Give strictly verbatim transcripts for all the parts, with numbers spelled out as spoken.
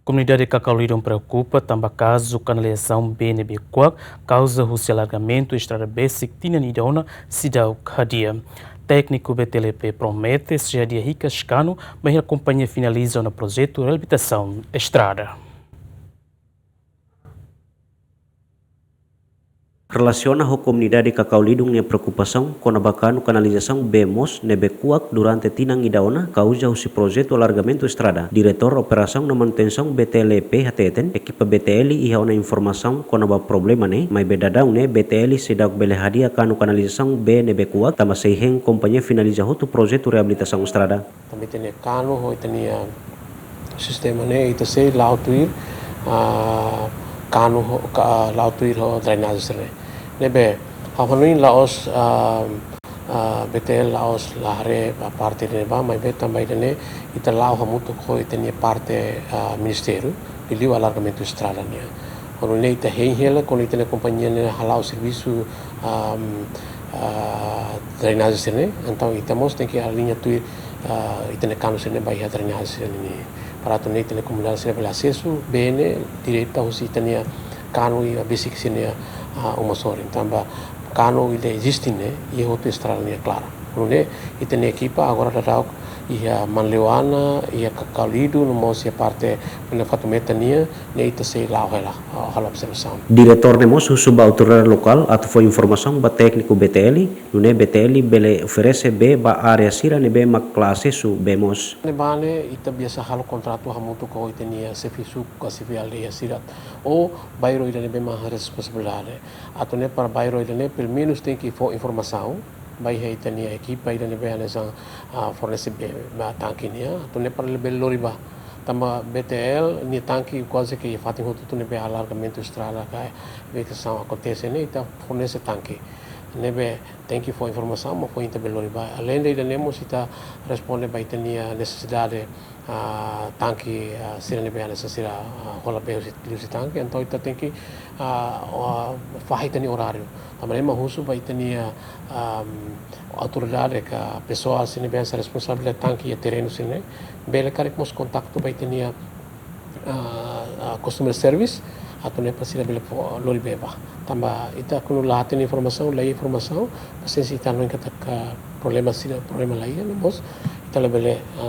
Komunidade Kakaulidun preokupa tanba kazu kanalizasaun bee ne'ebé kuak, kauza husi alargamentu estrada besik tinan ida ona seidauk hadi'a. Tékniku B T L P promete sei hadi'a hikas kanu bainhira kompañia finaliza ona projetu reabilitasaun estrada. Relasiona ho komunidade Kakaulidun nia preokupasaun kona-ba kanu kanalizasaun bee moos ne'ebé kuak durante tinan ida ona kauza husi projetu alargamentu estrada, Diretór Operasaun no Manutensaun B T L P hateten, ekipa B T L iha ona informasaun kona-ba problema ne'e, maibé daudaun ne'e B T L seidauk bele hadi'a kanu kanalizasaun bee ne'ebé kuak, tanba sei hein kompañia finaliza hotu projetu reabilitasaun estrada. Tanba ita-nia kanu ho ita-nia sistema ne'e ita sei la'o tuir, ah, kanu ho, ka-, la'o tuir ho drainase sira-ne'e. Ne'ebé, ha'u hanoin la'ós, ah, ah, B T L la'ós la haree ba parte ne'ebá, maibé tanba ida-ne'e ita la'o hamutuk ho ita-nia parte, ah, ministériu, liuliu alargamentu estrada nian. Kuandu ne'e ita hein hela, kuandu ita-nia kompañia ne'e hala'o servisu, am, ah, drainase sira-ne'e, entaun ita mós tenke aliña tuir, ah, ita-nia kanu sira-ne'e ba iha drainase sira-ne'e. Para atu nune'e ita-nia komunidade sira bele asesu bee ne'e direta husi ita-nia kanu iha besik sira-nia, ah, uma sorin. Tanba kanu ida eziste ne'e iha hotu estrada nia klaran. Nune'e ita-nia ekipa agora daudaun iha Manleuana, iha Kakaulidun, no mós iha parte Fatumeta nian, ne'e ita sei la'o hela, ah, halo observasaun. Diretór ne'e mós husu ba autoridade lokál atu fó informasaun ba tékniku B T L, nune'e B T L bele oferese bee ba área sira ne'ebé mak la asesu bee moos. Ne'ebá ne'e ita biasa halo kontratu hamutuk ho ita-nia xefe suku ka xefe aldeia sira ou bairru ida ne'ebé mak iha responsabilidade. Atu nune'e para bairru ida-ne'e pelumenus tenke fó informasaun ba iha ita-nia ekipa ida ne'ebé hanesan, ah, fornese bee ba tanke nian, atu nune'e para labele lori bá. Tanba B T L nia tanke kuaze ke fatin hotu-hotu ne'ebé alargamentu estrada ka reabilitasaun akontese ne'e ita fornese tanke. Ne'ebé tenke fó informasaun, mak foin ita bele lori bá. Aleinde ida-ne'e mós ita responde ba ita-nia nesesidade, ah, tanke, ah, sira ne'ebé hanesan sira, ah, hola bee husi, husi tanke, entaun ita tenke, ah, ah, fahe ita-nia oráriu. Tanba ne'e mak husu ba ita-nia, ah, autoridade ka pesoál sira ne'ebé hanesan responsavel tanke iha terrenu sira-ne'e, bele karik mós kontaktu ba ita-nia, ah, ah, customer service, atu nune'e para sira bele fó lori bee bá. Tanba ita kuandu la hatene informasaun, la iha informasaun, pasiénsia ita hanoin katak problema sira, problema la iha, no mós ita labele, ah,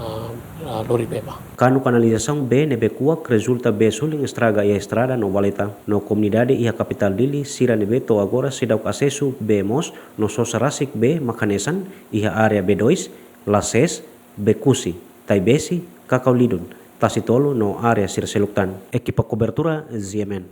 ah, ah, lori bee bá. Kanu kanalizasaun bee ne'ebé kuak rezulta bee sulin estraga iha estrada no valeta. No komunidade iha kapitál Dili sira ne'ebé to'o agora seidauk asesu bee moos no sosa rasik bee mak hanesan iha área B dois, Lases, Bekusi, Taibesi, Kakaulidun, Tasitolu no área sira seluk tan. Ekipa kobertura Z M N.